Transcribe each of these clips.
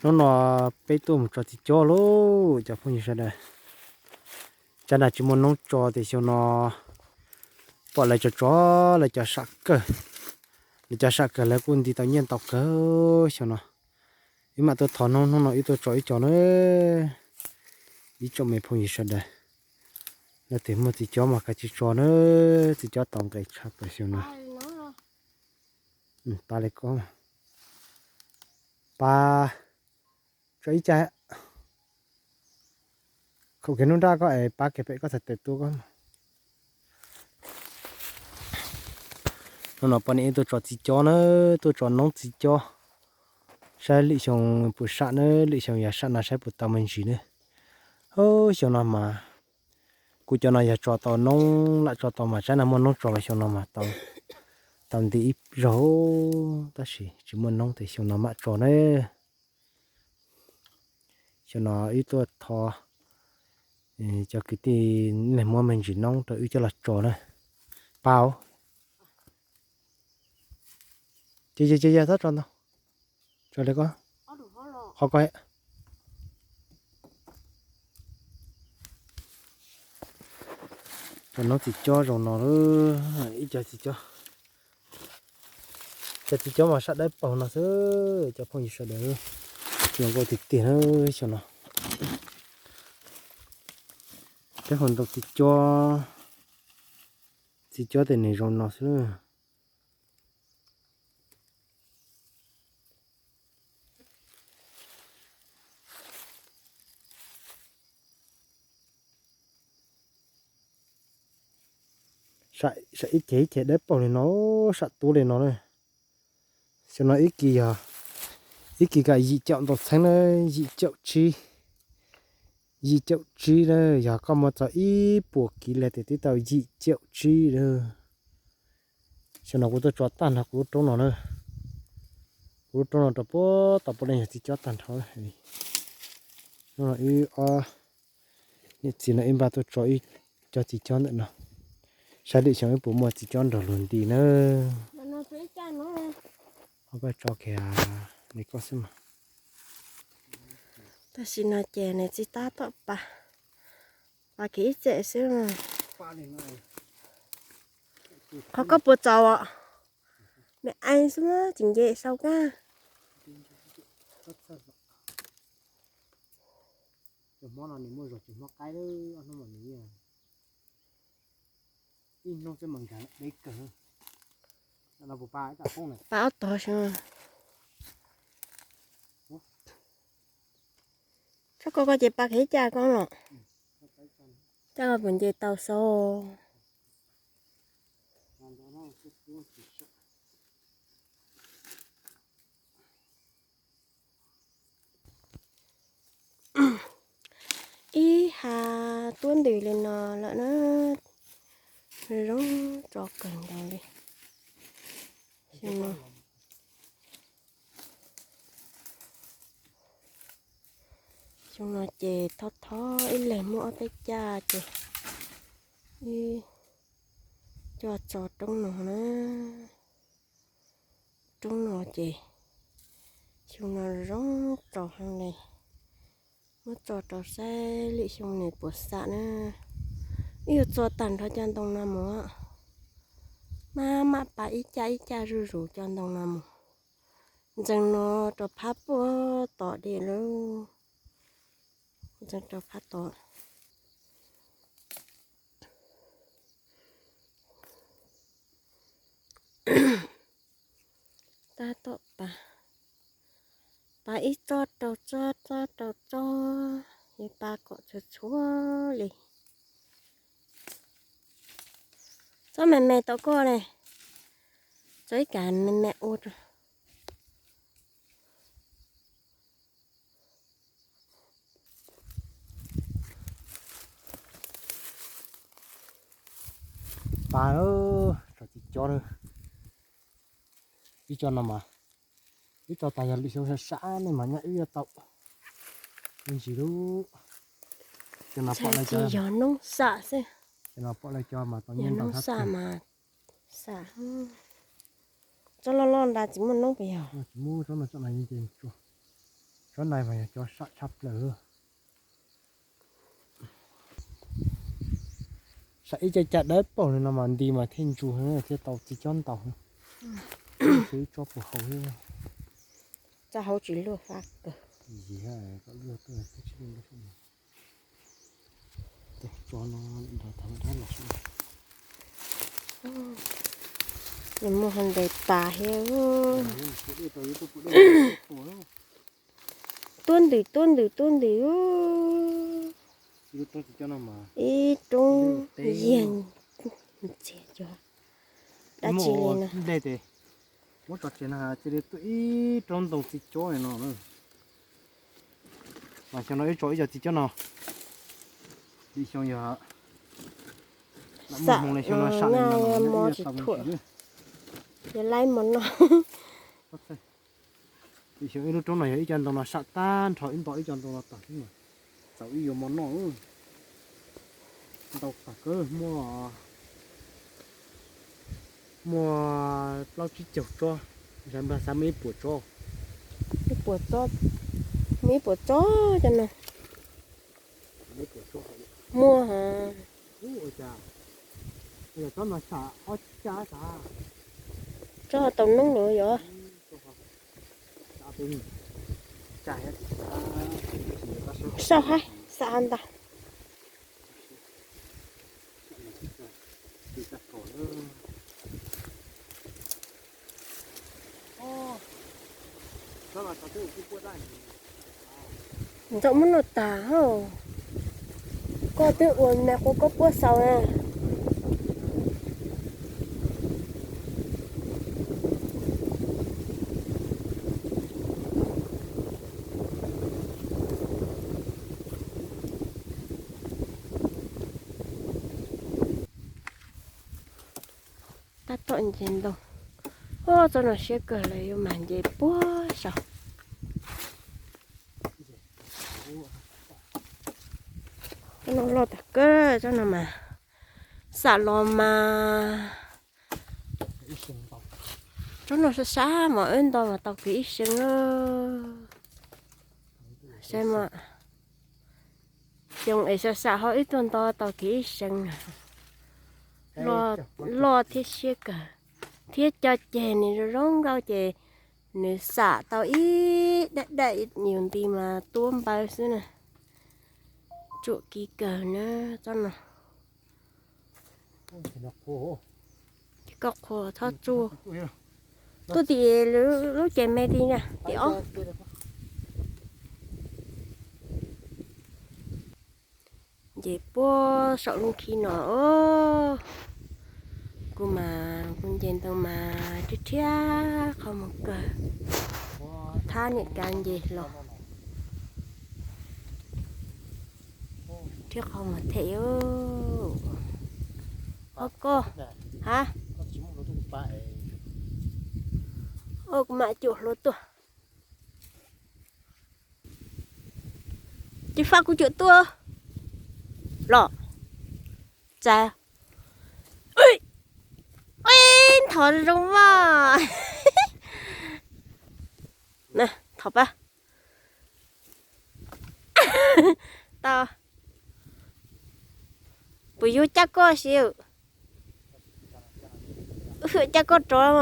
Hnub no peb tuaj mus tso txiv cob lauj cov phooj ywg sawv daws. Tsam no tsis muaj noob tso tiam xyoo no pom lawv tso tso, lawv cov sam kawg, lawv cov sam kawg lawv kuj nti tau nyiaj ntau kawg xyoo no. Wb mam tuaj thov noob, hnub no wb tuaj tso ib co na. Ib tsoom me phooj ywg sawv daws, leej twg muaj txiv cob mas kav tsij tso na, txiv cob tau nqe tshaj plaws xyoo no. Pab li ko, pab tso ib ca, khaum kiag hnub nrab ko es pab kiag pem koj txhais tes tuaj ko. Hnub no poj niam wb tuaj tso txiv cob na, tuaj tso noob txiv cob, saib lwm xyoo puas sam na, lwm xyoo yog sam no saib puas tau me ntsis na. Hub, xyoo no mas kuv cov no yog tso tau noob, lam tso tau mas tsam no muaj noob tso mas xyoo no mas tau nti ib zaug, tab sis tsis muaj noob ces xyoo no mam tso na. Xyoo no wb tuaj thov cov kwv tij leej muab me ntsis noob rau wb coj los tso na. Pab, ces ces ces txhob tso ntau, tso li ko, qhov ko. Tso noob txiv cob zoo no, ib co txiv cob, cov txiv cob mas sab dawb paug no xwb cov phooj ywg sawv daws, zoo nkauj tiag tiag na xyoo no. Peb hu ntau txiv cob, txiv cob tej nws zoo no xwb. Sam ib ceg ib ceg dawb paug li no, sam tub li no na. Xyoo no ib kis yog, ib kis kam yim caum ntau txheeb na, yim caum tsib, yim caum tsib na, yog koj muab txog ib puas kiv li tias twb tau yim caum tsib na. Xyoo no kuv tuaj tso tag nrho kuv lub roob no na, kuv lub roob no rau puag tom puav leej yog txiv cob tag nrho. Hnub no wb ob niam txiv no wb npaj tuaj tso ib co txiv cob ntawm no, saib lwm xyoo wb puas muaj txiv cob nrog luag nti na. Ho koj tso kiag li koj xwb mas. Tam sim no ces nws tsis tab tom pas, pas kiag ib txem xwb. Qhov koj puas txaus os? Me aim xwb tsis nce sau kab. Cov hmob no nws muaj zog cov hmob qaib, ob hnub no nws yeej ib hnub xwb mas nkag deb kawg. Pab ob tog xwb. Txhob ko koj ces pab kiag ib ca koj los, coj puas nce tau xwb. Ib hav tuab ntws li no lawm na, zoo tso kawg nkaus li. Xyoo no, xyoo no ces thov thov ib leeg muaj ob peb caj ces ib co tso roob no na. Roob no ces xyoo no zoo tso heev li. Muab tso rau saib lwm xyoo nws puas xam na. Wb yuav txo tag nrho cov ntoo no mus, maj mam pab ib caj ib caj zuj zus cov ntoo no mus. Ntxeev no rau phab puag tom dej lawm. Ntxeev rau phab tom. Tab tom pas, pas ib tsob rau tsob, tsob rau tsob, yuav pas kom txhua txhua li. Tsob me me tau koj ne, tsob ib kas me me ua rau. Pas, tso txiv cob na. Ib co no mas, ib co tas yog lwm xyoo sab sab nej mas nyob wb yuav tau me ntsis lub. Ntshai tsis yog noob xam xwb. Yog noob xam mas xam. Tsob loj loj nrad tsis muaj noob puas yog? Tsis muaj, tsob no tsob no yeej nce mus tsuag. Tsob no mas yog cov sam tshaj plaws. Sam ib co caj dawb paug li no mas nti mas thiaj ntsu thiaj tau txiv cob ntau. Ib tsob puag hauv thiab. Txoj hauv tsis luaj fab kawg. Nws muaj hau ntes tas thiab. Tuab ntws tuab ntws tuab ntws. Ib roob yiag ntxiag cov dab tsi li no. Muab tso tseg no cia li tuaj ib roob ntoo txiv cob no. Mas xyoo no wb tso ib co txiv cob no, ib xyoo yog lam muaj hmoo li xyoo no sam li no, yog laib mov noj. Ib xyoo ib lub roob no yog ib co ntoo no sam tag nrho ib nto ib co ntoo no tag xwb mas txaus ib yuav mov noj. Ntau tag kawg, muaj, muaj plaub tsib caug tsob, xav muaj ib puas tsob. Ib puas tsob, muaj ib puas tsob cov no. Muaj hos. Tsob tau noob lawm yog. Sau hab, xav ntag. Ntxov muab noj tag hos. Koj twb ua me qhua koj puab xaus na. Tab tom nce ntoo. Ua tsob no siab kawg lawm yuav mag nce puag saud. Tsob no loj tag kawg tsob no mas. Xam los mas. Tsob no sab sab mas wb nto mas tau kiag ib xyoo. Saib mas, xyoo es xam xam ho wb tuaj nto tau kiag ib xyoo. Loj thiab siab kawg, thiab cov ceg nws zoo zoo nkauj ces nws xam tau ib daim daim yus nti mas tuab npaw xwb na. Tsuam kiv kawg na tsob no. Ces koj qhuas txhob tsuj. Tuaj tim lub ces me li na tim ob. Nce puag saum lub nkhib no. Kuv mas kuv nce ntoo mas rhiab rhiab qhov muag kawg. Thab niam kav nce los rhiab qhov muag them. Ob koj, ha, kuv mam cuam hluav tuaj. Cia faj kuv cuam tuaj los. Txav. Ib, nthov zoo maj. Nthov pab. Tau. Puas yuav cab koj siv? Cab koj rov.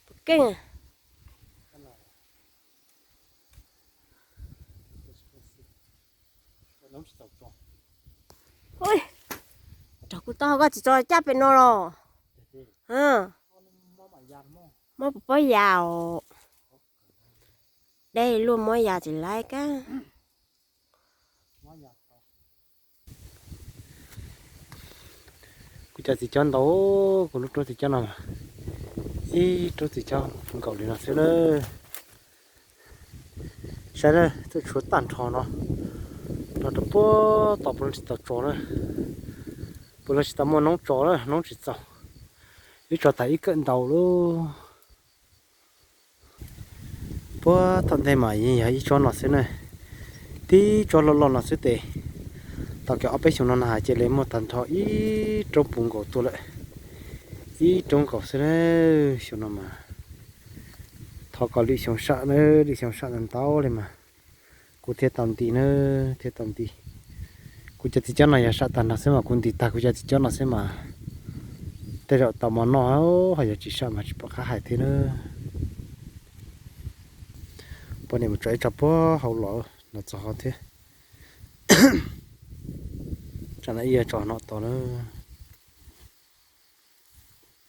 Puas keej? Rau kuv tau, koj tsis tso cab pem no los? Mob puas pob yas os? Dej luaj mob yas tsis laib kab. Kuv cov txiv cob ntau, kuv lub roob txiv cob no, ib roob txiv cob nkaum li no xwb na. Saib na, tuaj tshuav tag nrho no, no rau puag tom puas los tsis tau tso na, puas los tsis tau muaj noob tso na, noob tsis txaus, ib tso tas ib kawm ntau lub. Puag tom ntej mas yeej yog ib tsob no xwb na, tib tsob loj loj no xwb tes, tau kiag ob peb xyoos no na cia li muaj tag nrho ib roob puv nkaus tuaj lawm, ib roob nkaus xwb na. Xyoo no mas Thov kom lwm xyoo sam na, lwm xyoo sam ntau ntau li mas kuv thiaj tau nti na, thiaj tau nti. Kuv cov txiv cob no yog sam tag nrho xwb mas kuv nti tag kuv cov txiv cob no xwb mas tej zaum tau mov noj, ho yog tsis sam mas tsis pom qab hais thiab na. Poj niam mus tso ib tso puag hauv los no txog ho thiab. Tsam no ib yog tso no tod na.